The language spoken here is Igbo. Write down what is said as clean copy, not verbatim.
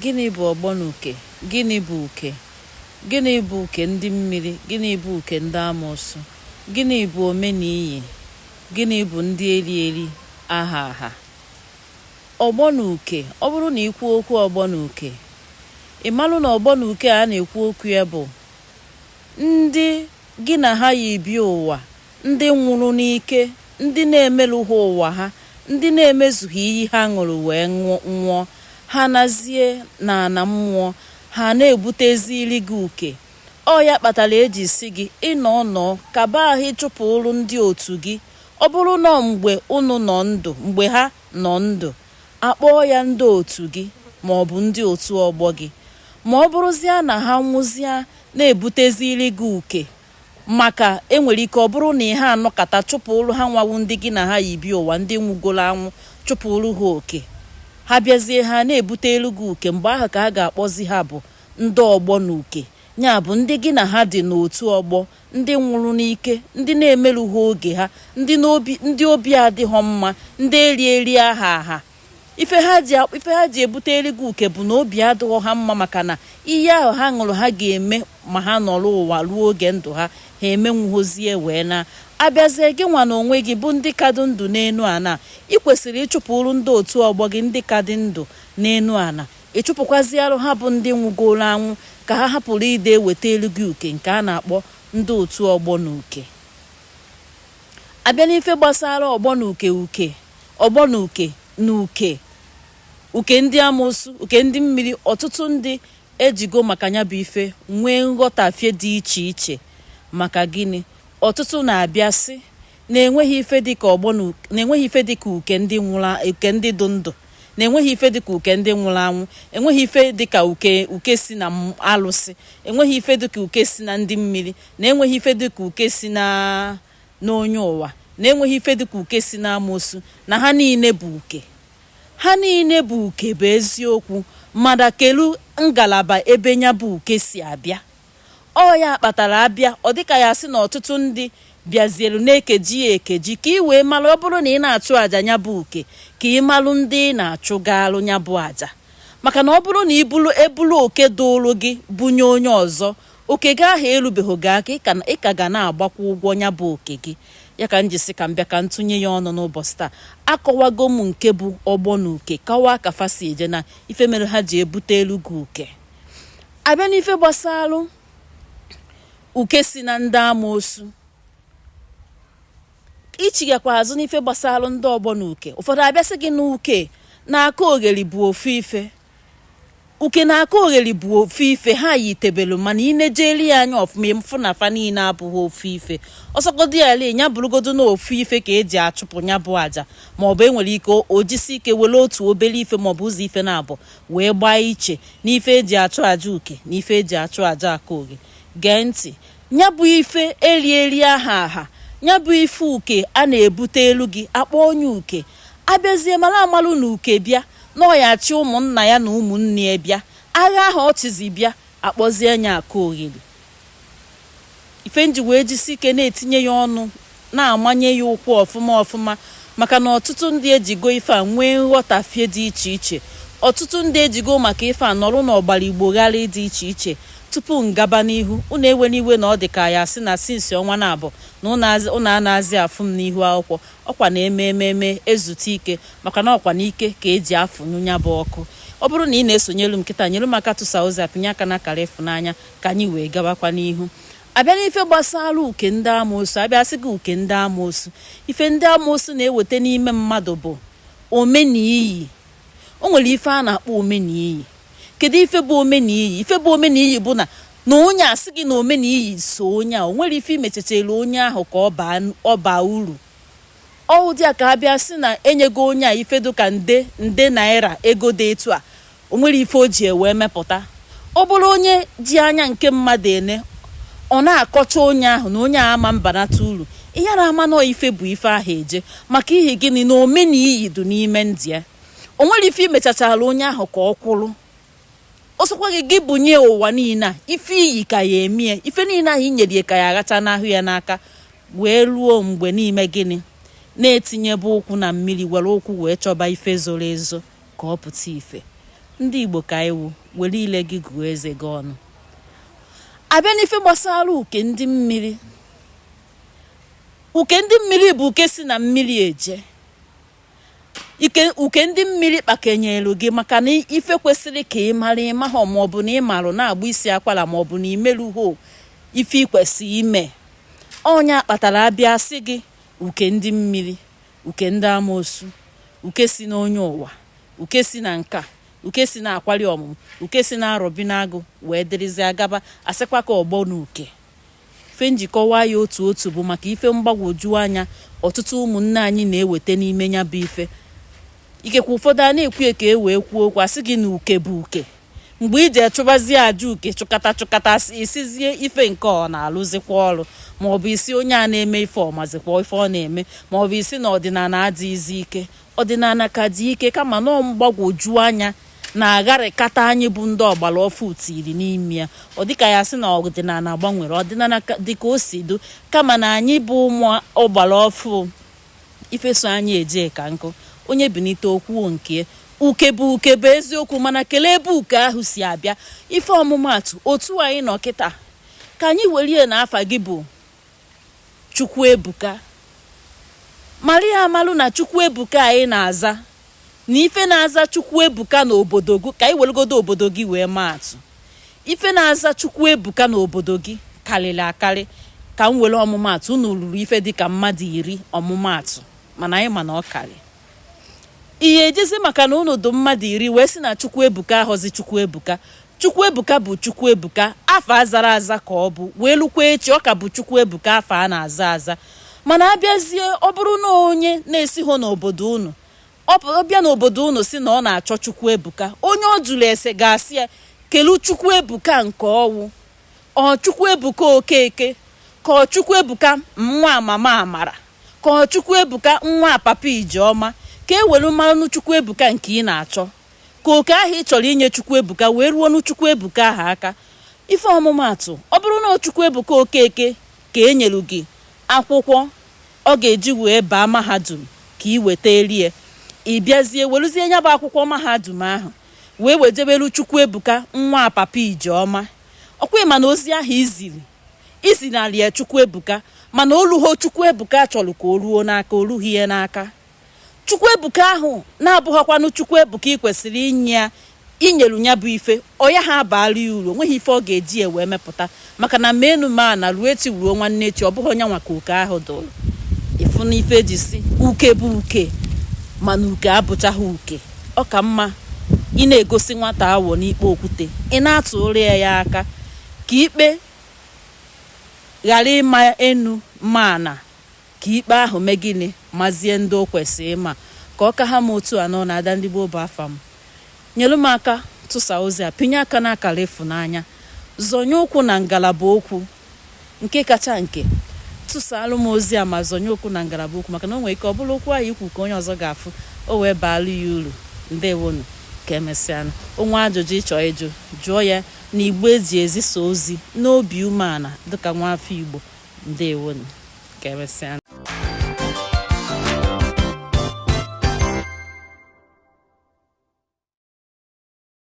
Gịnị bụ ọgbọnuke? Gịnị bụ uke? Gịnị bụ uke ndị mmiri? Gịnị bụ uke ndị amoosu? Gịnị bụ omeniyi? Gịnị bụ ndị eri eri aha aha? Ọgbọnuke, ọ bụrụ na i kwuo okwu ọgbọnuke, ị malụ na ọgbọnuke a na-ekwu okwu ya bụ ndị gị na ha yi bịa ụwa, ndị nwụrụ n'ike, ndị na-emerụghị ụwa ha, ndị na-emezughị iyi ha ṅụrụ wee nwụọ, ha nazie n'ana mmụọ, ha na-ebuteziri gị uke. Ọ ya kpatara eji sị gị ịnọ nọọ kaba ahụ ịchụpụrụ ndị otu gị. Ọ bụrụ na mgbe unu nọ ndụ, mgbe ha nọ ndụ, akpọọ ya ndị otu gị ma ọ bụ ndị otu ọgbọ gị. Ma ọ bụrụzịa na ha nwụzịa na-ebuteziri gị uke, maka enwere ike ọ bụrụ na ihe anọkata chụpụrụ ha nwawu ndị gị na ha yi bịa ụwa, ndị nwugoro anwụ, chụpụrụ ha oke, ha bịazie ha na-ebutelu gị uke, mgbe ahụ ka a ga-akpọzi ha bụ ndị ọgbọ na uke. Ya bụ ndị gị na ha dị n'otu ọgbọ, ndị nwụrụ n'ike, ndị na-emerụghị oge ha, ndị n'obi, ndị obi adịghọ mma, ndị eri eri aha aha. Ife ha ji ebutelu gị uke bụ na obi adịghọ ha mma, maka na iyi ahụ ha ṅụrụ ha ga-eme ma ha nọrọ ụwa ruo oge ndụ ha, ha emenwuhozie wee na abịazie gị nwa na onwe gị bụ ndị ka dị ndụ n'enu ana. Ị kwesịrị ịchụpụrụ ndị otu ọgbọ gị ndị ka dị ndụ n'enu ana, ịchụpụkwaziarụ ha bụ ndị nwụgoro anwụ, ka ha hapụrụ ide eweta elu gị uke nke a na-akpọ ndị otu ọgbọ na uke. Abịa n'ife gbasara ọgbọ na uke, uke ọgbọ na uke na uke, uke ndị amoosu, uke ndị mmiri, ọtụtụ ndị ejigo maka ya bụ ife nwee nghọtafie dị iche iche. Maka gịnị? Ọtụtụ na-abịa sị na-enweghị ife dịka ọgbọ na na-enweghị ife dịka uke ndị nwụrụ, uke ndị dị ndụ, na-enweghị ife dịka uke ndị nwụrụ anwụ, enweghị ife dịka uke, uke si na alụsị, enweghị ife dịka uke si na ndị mmiri, na enweghị ife dịka uke si na n'onye ụwa, na enweghị ife dịka uke si na amoosu, na ha niile bụ uke. Ha niile bụ uke bụ eziokwu, mana kelu ngalaba ebe nya bụ uke si abịa? Ọ ya kpatara abịa ọ dịka ya sị na ọtụtụ ndị bịazielu na-ekeji ya ekeji, ka ị wee malụ, ọ bụrụ na ị na-achụ àjà nya bụ uke, ka ị malụ ndị ị na-achụgalụ nya bụ àjà. Maka na ọ bụrụ na ibulu ebulu oke dụrụ gị bunye onye ọzọ, oke gị ahụ erubeghị gị aka, ị ka ga na-agbakwa ụgwọ nya bụ oke gị. Ya ka m ji sị ka m bịa ka m tụnye ya ọnụ n'ụbọchị taa. Akọwago m nke bụ ọgbọ na uke, kọwaa ka fa si eje na ife mere ha ji ebute elu gị uke. Abịa n'ife gbasalụ uke si na ndị amoosu, ichigakwa azụ n'ife gbasalụ ndị ọgbọ na uke, ụfọdụ abịa sị gị na uke na aka ogheri bụ ofu ife. Uke na aka ogheri bụ ofu ife, ha yitebelu, mana ị na-ejeri ya anya ọfụma, ịfụ na fa niile abụghị ofu ife. Ọsọgodo ya lee ya bụrụgodo na ofu ife ka eji achụpụ ya bụ àjà, maọbụ enwere ike o jisi ike were otu obere ife maọbụ ụzọ ife na-abụ wee gbaa iche n'ife eji achụ àjà uke na ife eji achụ àjà aka oghe. Gee ntị, ya bụ ife eri eri aha aha, ya bụ ife uke a na-ebute elu gị, akpọ onye uke, abịazie mara amalụ na uke bịa na ọ ya achị ụmụnna ya na ụmụnne ya bịa, agha ahụ ọ chịzi bịa, akpọzie nya aka ogheri. Ife nji wee jisi ike na-etinye ya ọnụ, na-amanye ya ụkwụ ọfụma ọfụma, maka na ọtụtụ ndị ejigo ife a nwee nghọtafie dị iche iche. Ọtụtụ ndị ejigo maka ife a nọrọ n'ọgbara igbogharị dị iche iche. Tupu ngaba n'ihu, unu ewe n'iwe na ọ dị ka ya sị na sinsi ọnwa na-abụ na unu anaghịzi afụ m n'ihu akwụkwọ. Ọkwa na-eme ememe ezute ike, maka na ọkwa n'ike ka eji afụnyu ya bụ ọkụ. Ọ bụrụ na ị na-esonyelu m kịta, nyere m aka tụsa ozi a, pinye aka na akara ịfụnanya, ka anyị wee gabakwa n'ihu. Abịa n'ife gbasara uke ndị amoosu, abịa sị gị uke ndị amoosu, ife ndị amoosu na-eweta n'ime mmadụ bụ omeniyi. O nwere ife a na-akpọ omeniyi. Kedu ife bụ omeniyi? Ife bụ omeniyi bụ na onye a sị gị na omeniyi so onye a, o nwere ife imechachara onye ahụ ka ọ baa uru. Ọ ụdị a ka abịa sị na enyego onye a ife dịka nde nde naira, ego dị etu a, o nwere ife o ji wee mepụta. Ọ bụrụ onye ji anya nke mmadụ ene, ọ na-akọcha onye ahụ na onye a ama mbanata uru. Ihe na ama nọ ife bụ ife ahụ eje maka ihi gịnị? Na omeniyi dị n'ime ndị ya. O nwere ife imechachara onye ahụ ka ọ kwụrụ. Ọsọkwa gị gị bunye ụwa niile a, ife iyi ka ya emie, ife niile ahụ i nyere ya ka ya aghacha n'ahụ ya n'aka, wee ruo mgbe n'ime gịnị na-etinyebe ụkwụ na mmiri, were ụkwụ wee chọba ife zoro ezo ka ọ pụta ife. Ndị Igbo ka iwu were ile gị gụọ eze gị ọnụ. Abịa n'ife gbasara uke ndị mmiri, uke ndị mmiri bụ uke si na mmiri eje. Ike uke ndị mmiri kpakenyelu gị maka na ife kwesịrị ka ị mara ịmahọ, maọbụ na ị marụ na-agba isi akwara, maọbụ na imeruho ife ị kwesị ime. Ọnya kpatara abịa sị gị uke ndị mmiri, uke ndị amoosu, uke si n'onye ụwa, uke si na nka, uke si na akwali ọmụmụ, uke si na arọbinagụ, wee dịrịzi agaba. Asịkwa ka ọgbọ na uke ife njikọwa ya otu otu bụ maka ife mgbagwoju anya ọtụtụ ụmụnne anyị na-eweta n'ime ya bụ ife. Ikekwe ụfọdụ a na-ekwu ka e wee kwuo okwu, asị gị na uke bụ uke. Mgbe iji achụbazie aja uke, chụkata chụkata, isizie ife nke ọ na-alụzikwa ọrụ, maọbụ isi onye a na-eme ife ọmazikwa ife ọ na-eme, maọbụ isi na ọdịnala adịghịzi ike. Ọdịnala ka dị ike, kama na mgbagwoju anya na-agharịkata anyị bụ ndị ọgbara ọfụ tiri n'ime ya. Ọ dịka ya sị na ọdịnala gbanwere. Ọdịnala dịka o si do, kama na anyị bụ ụmụ ọgbara ọfụ, ifeso anyị eje ka nkụ. Onye binite okwuo nke uke bụ uke bụ eziokwu, mana kelee ebe uke ahụ si abịa. Ife ọmụmaatụ, otu anyị nọ kịta, ka anyị werie na afa gị bụ Chukwuebuka. Maria amalụ na Chukwuebuka anyị na-aza na ife na-aza Chukwuebuka n'obodo gị, ka anyị weregodo obodo gị wee maa atụ. Ife na-aza Chukwuebuka n'obodo gị karịrị akarị. Ka m were ọmụmaatụ, unu ruru ife dịka mmadụ 10 ọmụmaatụ, mana anyị ma na ọ karị ihe ejezi, maka na unu dị mmadụ 10 wee sị na Chukwuebuka ahọzi Chukwuebuka. Chukwuebuka bụ Chukwuebuka, afa azara aza ka ọ bụ wee lukwa echi. Ọ ka bụ Chukwuebuka, afa a na-aza aza. Mana abịazie, ọ bụrụ na onye na-esighị n'obodo unu ọ bịa n'obodo unu si na ọ na-achọ Chukwuebuka, onye ọ jụrụ ese ga-asị ya kelu Chukwuebuka nke ọwụ ọ Chukwuebuka Okeke, ka ọ Chukwuebuka nwa mama Amara, ka ọ Chukwuebuka nwa papa Ijeọma, ka e were mmanụ Chukwuebuka nke ị na-achọ, ka oke ahụ ị chọrọ inye Chukwuebuka wee ruo nụ Chukwuebuka ahụ aka. Ife ọmụmaatụ, ọ bụrụ na Chukwuebuka Okeke ka e nyere gị akwụkwọ ọ ga-eji wee baa mahadum ka ị weta erie, ị bịazie weruzie ya bụ akwụkwọ mahadum ahụ wee wejebelu Chukwuebuka nwa papa Ijeọma, ọkwa ịma na ozi ahụ iziri izinarị ya Chukwuebuka, mana oluho Chukwuebuka chọrọ ka o ruo n'aka, o rughị ya n'aka. Chukwuebuka ahụ na-abụghọkwanụ Chukwuebuka ị kwesịrị inye ya, inyelu ya bụ ife ọ ya ha abaala ya uru, onweghị ife ọ ga-eji ya wee mepụta, maka na menu ma na ruo echi ruo nwanne echi, ọ bụghị onye nwa ka uke ahụ dụrụ. Ịfụ na ife eji si uke bụ uke, mana uke abụchaghị uke. Ọ ka mma ị na-egosi nwata awọ n'ikpe okwute, ị na-atụrụ ya aka ka ikpe ghara ịma enu ma na ka ikpe ahụ mee gịnị, mazie ndị o kwesịrị ịma. Ka ọ ka ha ma otu a nọ na Ada Ndị Gboo bụ afa m. Nyelu m aka tụsa ozi a, pinye aka n'akara ịfụnanya, zọnye ụkwụ na ngalaba okwu nke kacha nke, tụsalụ m ozi a ma zọnye ụkwụ na ngalaba okwu, maka na o nwere ike ọ bụrụ okwu ahụ ikwu ka onye ọzọ ga-afụ, o wee baalụ ya uru. Ndewonu, ka emesịanụ. Onwe ajụjụ ịchọ ịjụ, jụọ ya na igbe eji ezisa ozi n'obi umeala dịka nwa afọ Igbo. Ndewonu, ka emesịanụ.